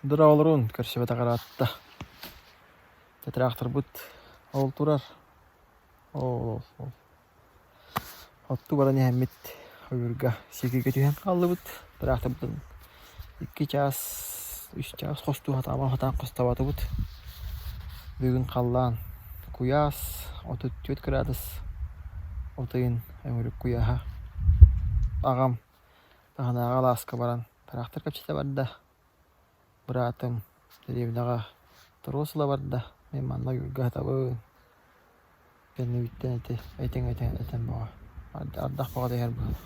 Дороолорун көрсүбэтэх ыраатта. Тыраахтарбыт ол турар. Ол ол Оттуу баран иһэммит ойуурга сиикийгэ түһэн хааллыбыт. Тыраахтарбытын 2 чаас, 3 чаас хостуу сатаабан сатаан хостооботубут. Бүгүн халлаан куйаас, 34 градус от ыйын өҥүрүк куйааһа. Аҕам таһынааҕы алааска баран тыраахтар кэпсэтэ барда. Быраатым дэриэбинэҕэ торуос ыла барда, мин манна ойуурга сытабын. Кэннибиттэн ити этиҥ этэн этэн бөҕө, ардах бөҕө түһэр быһыылаах.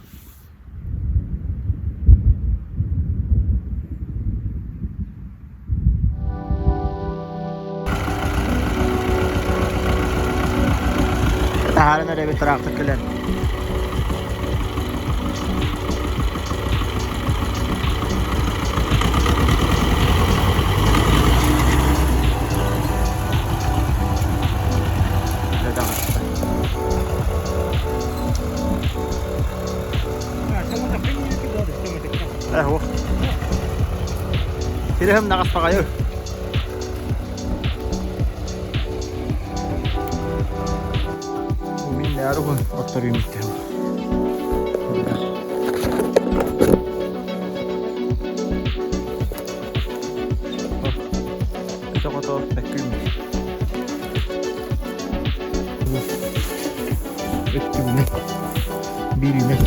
Таһааран эрэбит тыраахтар кэлэн. Э, Сирэһим наҕаспаҕайы. Мин нааругун отторуйум иттем. Өтө-хото бэккүүммүт. Өттүгүнэн бииринэн.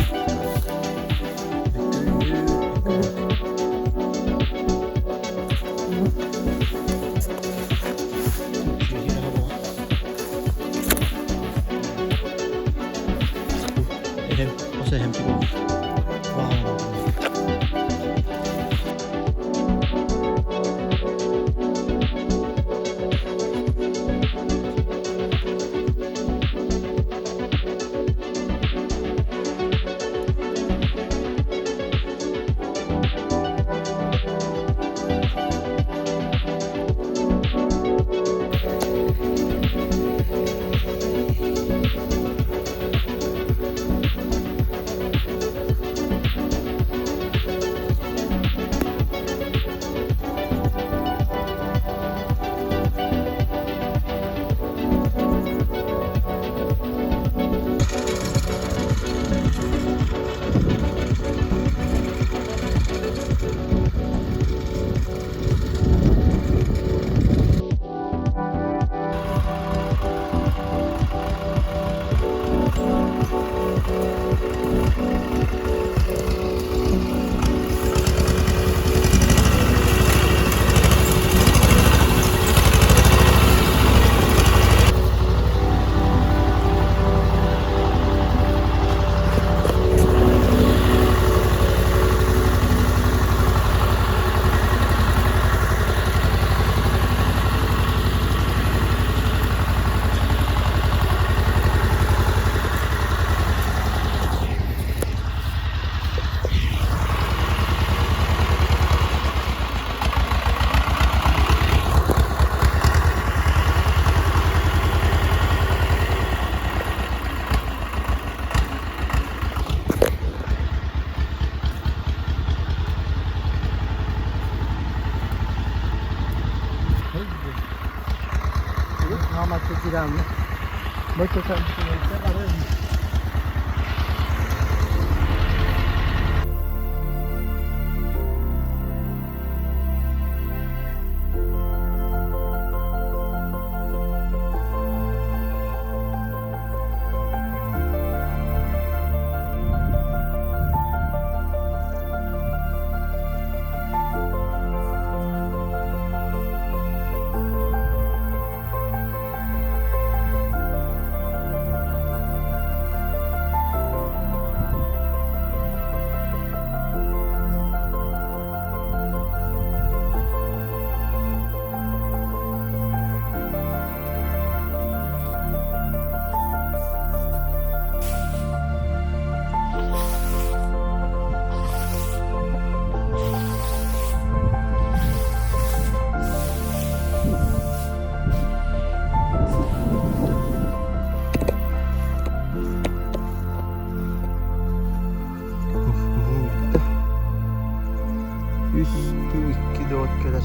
Эһэм, хос эһэм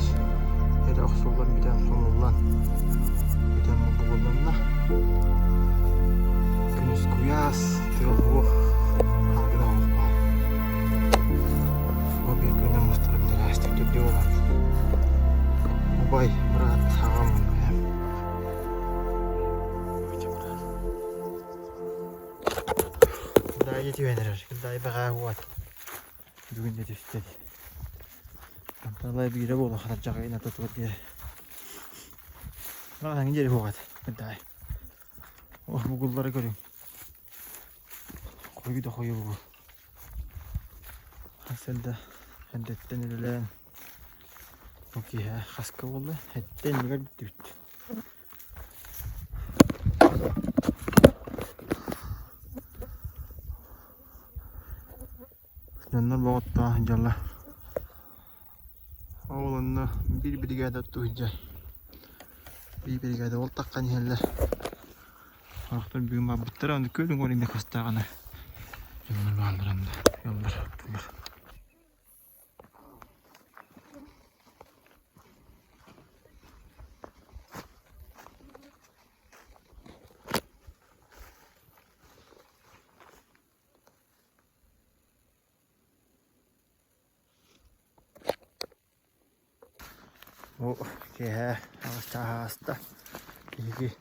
Чаас эрэ охсуллан бүтэн хомуллан бүтэн бугулланна. Күнүс куйаас, тыал уох, алгына оҕуспаҕай. Бу биир күнүнэн мустарым дэлээстик түрдүү буолар. Убай, быраат, аҕам, эһэм. Кырдаайы түһэн эрэр. Кырдаайы бэҕээ уот. Бүгүн да түстэ дии. Анталай биирэ буола хатырдьах ыйын ортотугар диэри. Аҕаҥ диэри суох этэ. Кырдаай. Ох, бугуллары көрүҥ. Хойуу да хойуу бугул. Хас эрдэ эрдэттэн үлэлээн бу киэһэ хаска буолла? Эттэ иннигэр бүттүбүт. Дьоннор боҕоттоох дьала. Ол онно биир биригээдэ оттуу сылдьар. Биир биригээдэ ол таххан иһэллэр. Сорохтор бүгүн барбыттара, ону күөл уҥуор эмиэ хастааҕына дьоннор бааллар онно ыаллар оттуулар. Бу киэһэ аҕыс чааһа ааста. Биһиги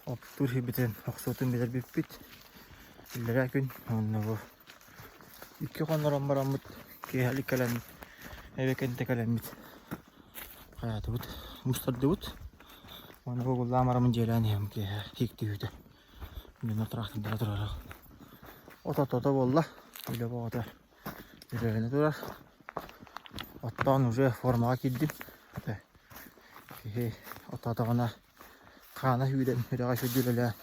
оттуур сирбитин охсуутун билэрбиппит. Иллэрээ күн уонна бу икки хоннорон бараммыт киэһэлик кэлэммит эбэкэнтэ кэлэммит хайаатыбыт мустардыбыт. Уонна бу угуллаан бараммын дьиэлээн иһэм киэһэ тиик түһүүтэ. Дьоннор тыраахтардара турара. От ортото буолла. Үлэ бөҕөтө үлэлэнэ турар. Оттоон уже формаҕа киирдим. Киһи оттоотоҕуна хаана сүүрэн, үрэҕэ сүүрдүү үлэлээн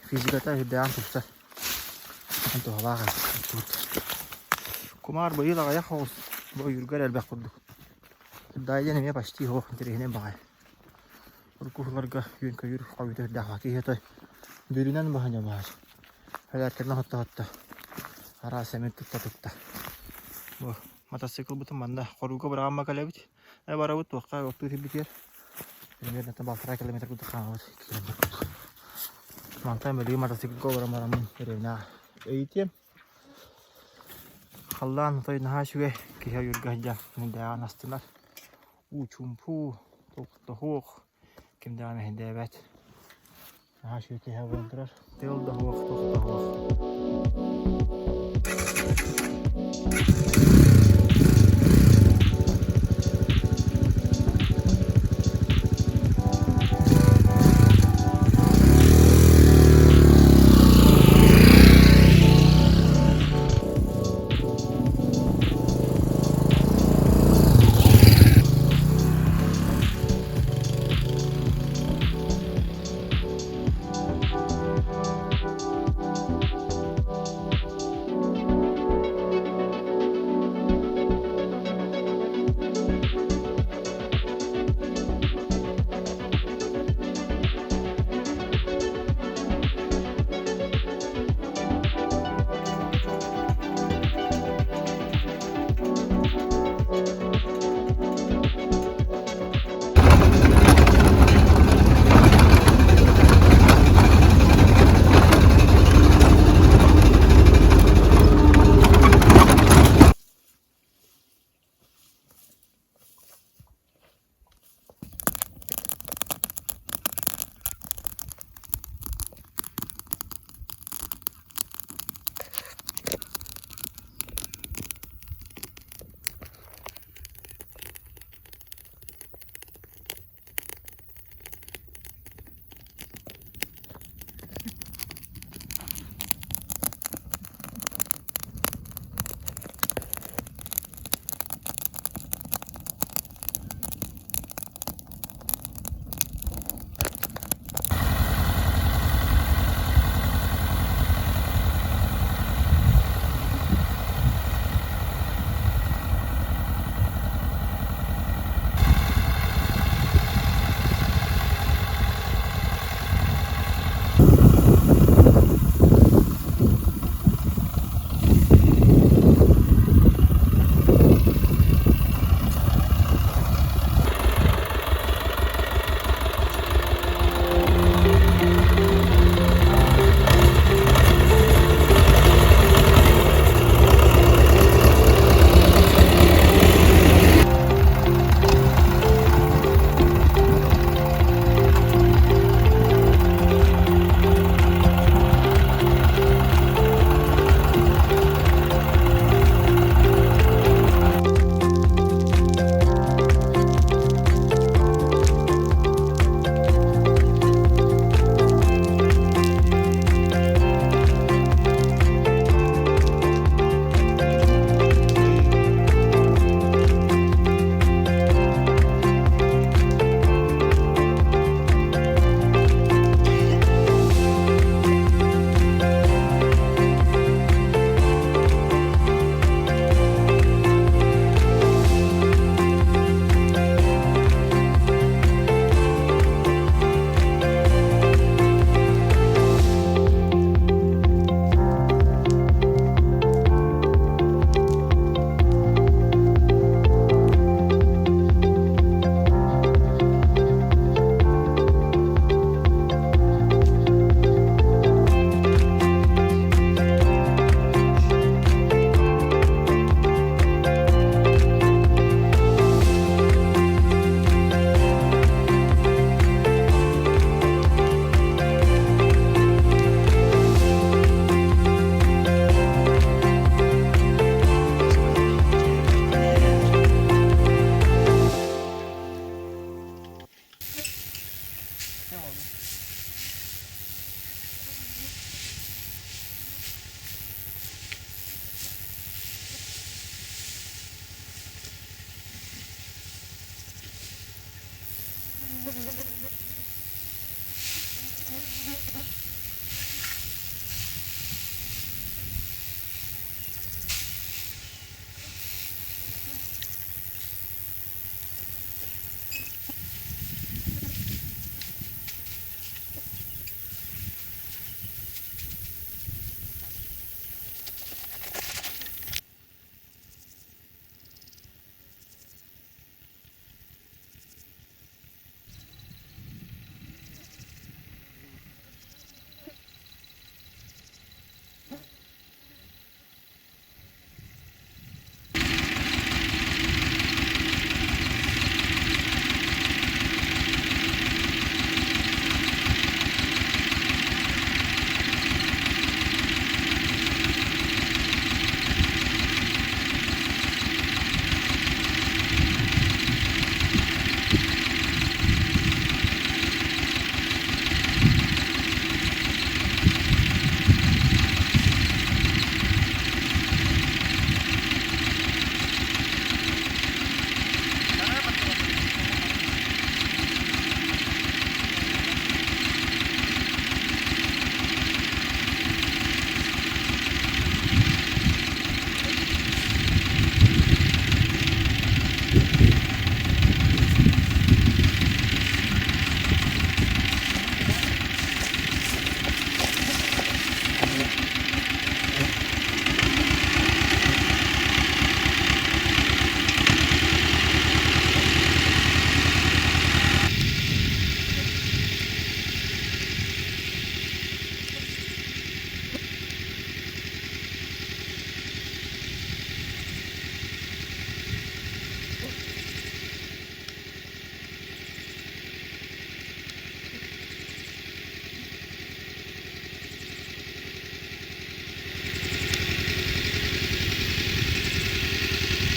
физиката сүрдээҕин тупсар. Туһалаах эбит. Кумаар быйыл аҕыйах оҕус бу ойуурга эрэ элбэх курдук. Даайа диэн эмиэ почти суох интэриэһинэй баҕайы. Урукку сылларга үөн-көйүүр хойута сүрдээх киһи отой бүрүнэн баһан баар. Өлөөртөрүнэн хотто-хотто араас эмин тутта-тутта. Бу мотоциклбытын манна хорууга быраҕамма кэлэбит. Э барабыт туохха оттуу сирбитигэр. Примерно балтараа километр курдук хаамабыт. Километр курдук. Мантан бэлиги мотоциклга олорон бараммын дэриэбинэҕэ өйүтүөм. Халлаан отой наһаа үчүгэй. Киһи ойуурга сылдьан мындааҕын астынар. Уу чуумпу, туох ким даҕаны мэһэйдээбэт. Наһаа үчүгэй киэһэ буолан турар. Тыал да суох, туох да суох.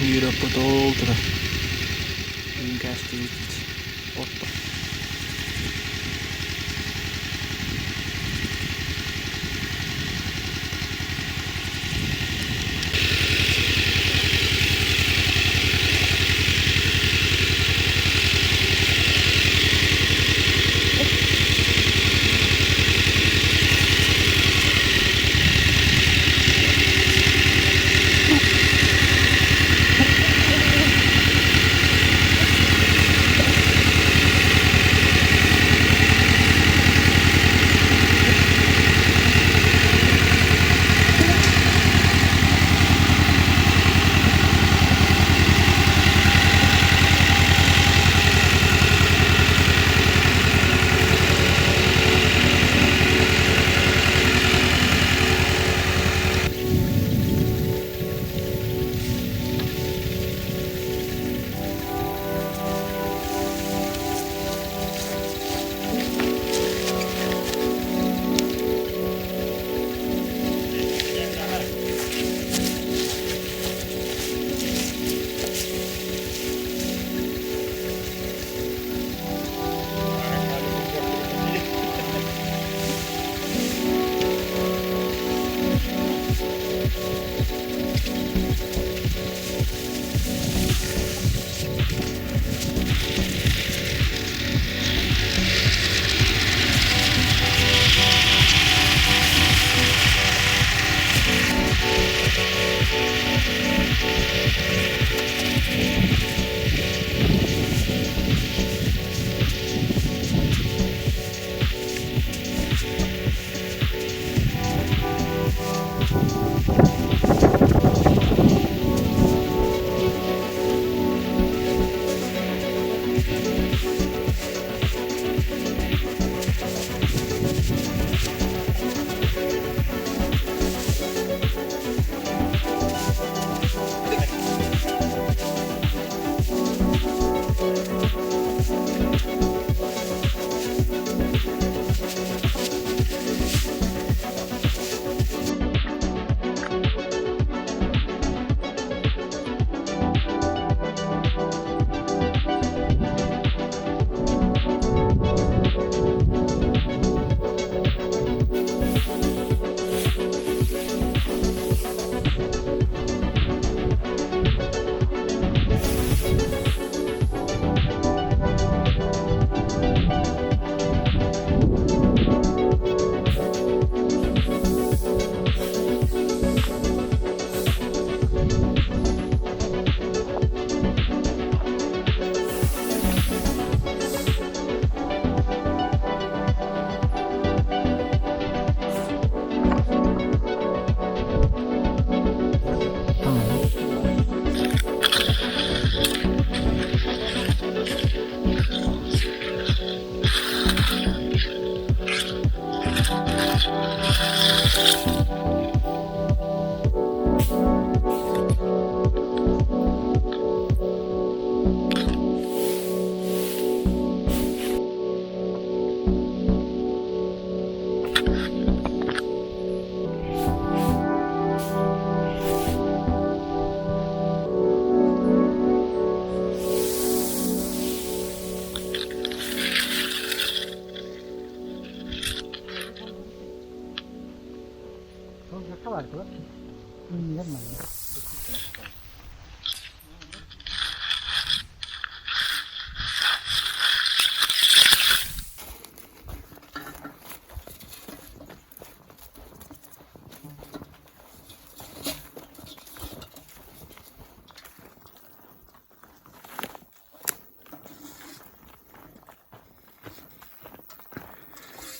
Үөрэ ол турар. Үүн кээстибит. Отто.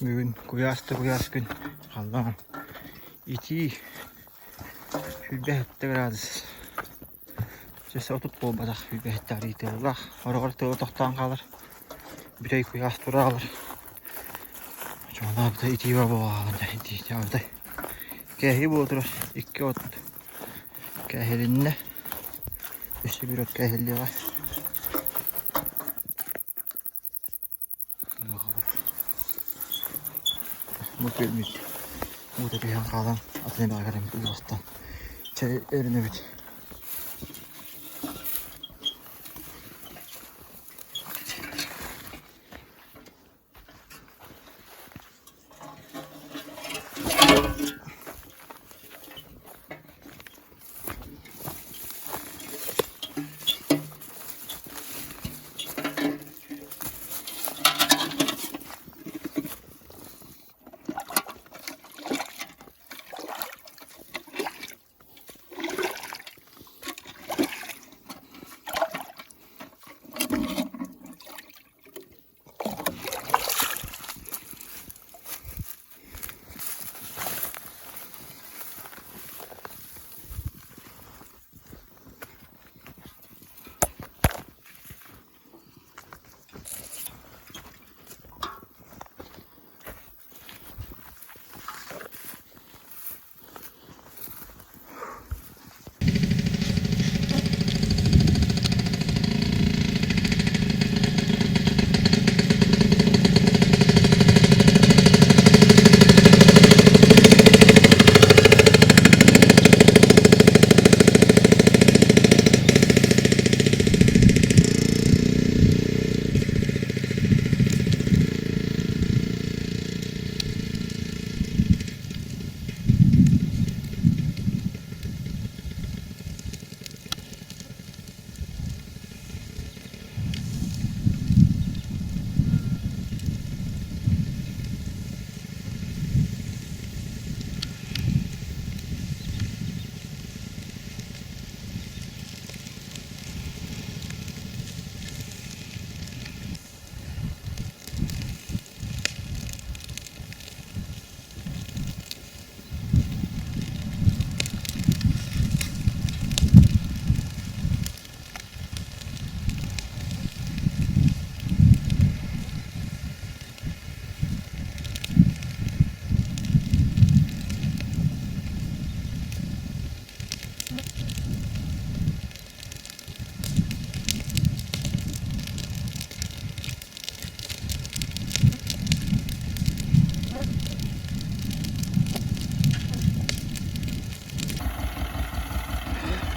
Бүгүн куйаас да куйаас күн халлаан итии 27 градус. Чэ 30 буолбатах 27 арыйтыаллаах. Хороҕор тыала тохтоон хаалар. Бүтэй куйаас тураалар. Чуолаабыта итии буолаҕын итии чаабытай. Кээһи буола турар икки от кээһилиннэ. Өссө биир от кээһиллиэҕэ. Бу күөлбүт уута түһэн хаалан атын эбэҕэ кэлэммит улуустан чэй өрүнэбит.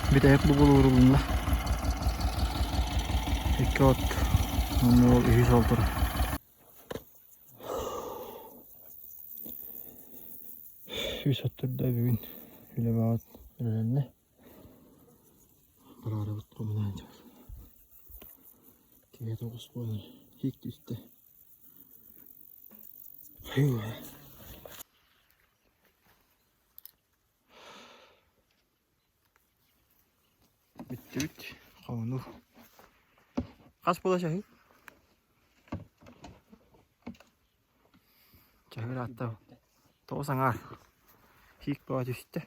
Бүтэһик бугул уурулунна. Икки от уонна ол үһүс ол турар. Үс от турда бүгүн үлэ баҕат үлэлэннэ. Бараарабыт хомунаан дьар. Киһи тоҕус буолан хик түстэ. Бүттүбүт. Хомунуу. Хас буола чаһыы? Чаһыы ыраатта. Тоҕус аҥаар. Хик бөҕө түстэ.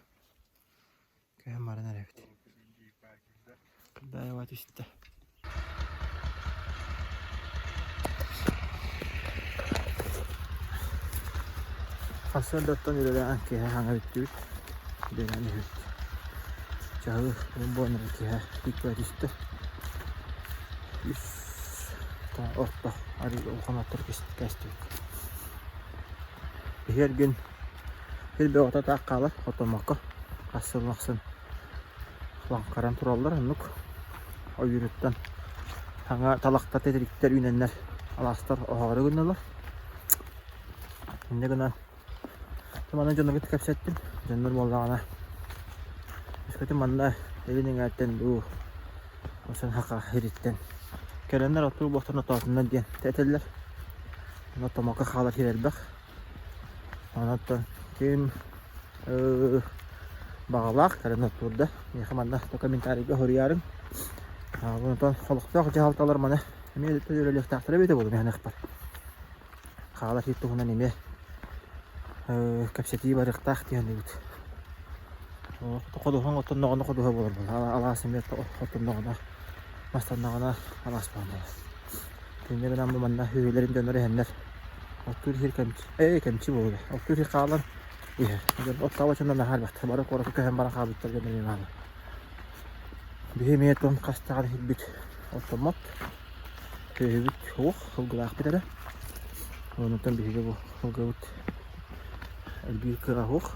Көһөн баран эрэбит. Кырдаайаба түстэ. Сарсыардаттан үлэлээн киэһэ хаҥа бүттүбүт. Үлэлээн иһэбит. Чаһы уон буолан киэһэ тикпэ түстэ. Үс орто арыы улахан оттор кэстибит. Иһэргин сир бөҕөтө таах хаалар, хотоммокко хас сыл ахсын лаҥхаран тураллар оннук ойууруттан саҥа талахтар титириктэр үүнэннэр алаастар оһоору гыннылар. Инньэ гынан манан дьоннорго кэпсэттим. Дьоннор буоллаҕына өскөтүн манна илин эҥээртэн дуу Осон хака ириттэн кэлэннэр оттуур буолтарын оттоотуннар диэн этэллэр. Онно томокко хаалар сир элбэх. Онон ким баҕалаах кэлэн оттуурда. Миэхэ манна комментарийга суруйаарыҥ. Онтон олохтоох дьаһалталар маны эмиэ үлэлиэхтээхтэрэ эбитэ буолуо миэхэ Хаалар сир туһунан эмиэ кэпсэтии барыахтаах дии саныыбыт. Ходуһаҥ оттонноҕуна ходуһа буолар буолла. Алаас эмиэ оттонноҕуна, мастаннаҕына алаас буолан буолар. Инньэ гынан бу манна үһүөлэрин дьоннор иһэннэр оттуур иһир кэмчи, ээ кэмчи буолуо. Оттуур иһир хаалан иһэр. Оттообот дьоннор наһаа элбэхтэр. Бары куоракка көһөн баран хаалбыттар дьоннор эмиэ бааллар. Биһи эмиэ тон хас даҕаны иһирбит оттоммот. Сүөһүбүт суох, сылгылаахпыт эрэ. Онтон биһиги бу сылгыбыт элбиир кыаҕа суох.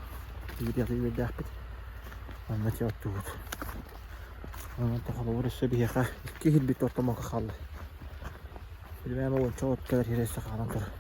Биһиги үөрдээхпит. Онно чэ оттуубут. Онон холобур өссө биһиэхэ икки иһирбит ортомоко хаалла. Билбэм уонча от кэлэр сирэ өссө хаалан турар.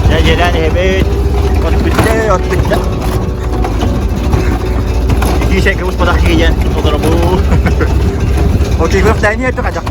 Дьэ дьиэлээн иһэбит. От бүттэ, от бүттэ. Итии сэргэ буспатах киһи диэн олоробу. Окей, күөхтээни эрдэ хадьах.